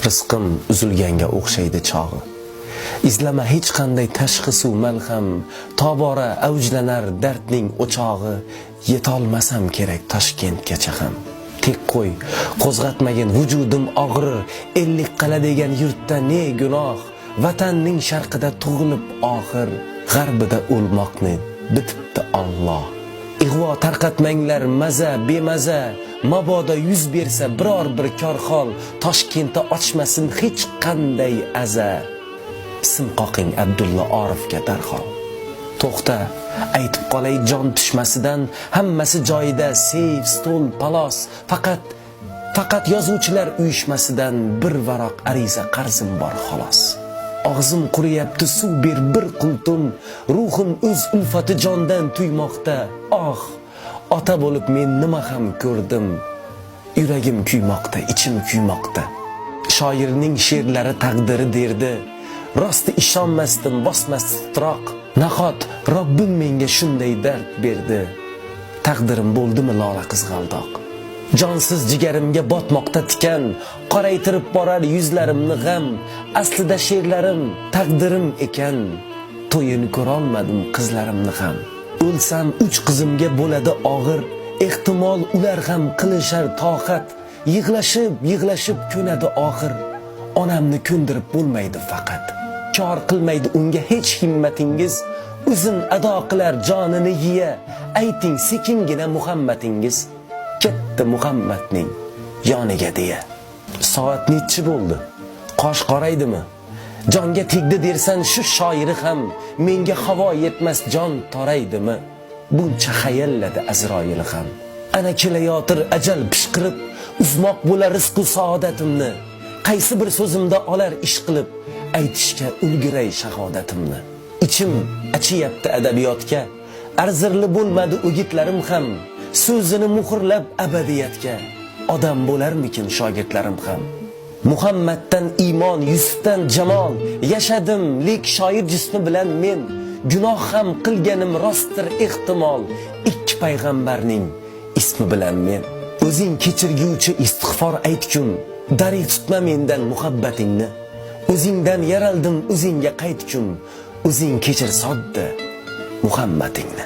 Rizqim uzilganga o'xshaydi chog'i. Izlama hech qanday tashxisu malham, tobora avjlanar dardning o'chog'i. Yetolmasam kerak Toshkentgacha ham. Tek qo'y, qo'zg'atmagin, vujudim og'rir. Ellikqal'a degan yurtda ne gunoh? Vatanning sharqida tug'ilib, oxir g'arbida o'lmoqni bitibdi Alloh. Ig'vo tarqatmanglar maza bemaza, mabodo yuz bersa biror bir korxol, Toshkentda ochmasin hech qanday aza. Sim qoqing Abdulla Orifga darhol. To'xta, aytib qolay jon tushmasidan, hammasi joyida, seyf, stol, palos. Faqat yozuvchilar uyushmasidan bir varoq ariza qarzim bor, xolos. Og'zim quriyapti, suv ber bir qultum, ruhim o'z ulfati jondan tuymoqda. Oh, ota bo'lib men nima ham ko'rdim, yuragim kuymoqda, ichim kuymoqda. Shoirning she'rlari taqdiri derdi, rosti ishonmasdim, bosmasdi titroq. Nahot Robbim menga shunday dard berdi, taqdirim bo'ldimi lola qizg'aldoq? Jonsiz jigarimga botmoqda tikan, qoraytirib borar yuzlarimni g'am. Aslida she'rlarim taqdirim ekan, to'yini ko'rolmadim qizlarimni ham. O'lsam, uch qizimga bo'ladi og'ir, ehtimol ular ham qilishar toqat. Yig'lashib yig'lashib ko'nadi oxir, onamni ko'ndirib bo'lmaydi faqat. Kor qilmaydi unga hech himmatingiz, o'zin ado qilar jonini yiya. Ayting sekingina, Muhammadingiz ketdi Muhammadning yoniga, deya. Soat nechi bo'ldi? Qosh qoraydimi? Jonga tegdi dersan shu shoiri ham, menga havo yetmas, jon toraydimi? Buncha hayalladi Azroil ham. Ana kelayotir ajal pishqirib, uzmoq bo'lar rizqu saodatimni. Qaysi bir so'zimda olar ish qilib, aytishga ulguray shahodatimni. Ichim achiyapti adabiyotga, arzirli bo'lmadi o'gitlarim ham. So'zini muhrlab abadiyatga, odam bo'larmikin shogirdlarim ham? Muhammaddan iymon, Yusufdan jamol yashadim, lek shoir jismi bilan men. Gunoh ham qilganim rostdir ehtimol, ikki payg'ambarning ismi bilan men. O'zing kechirguvchi, istig'for aytgun, darig' tutma mendan muhabbatingni. O'zingdan yaraldim, o'zingga qaytgun, o'zing kechir sodda Muhammadingni.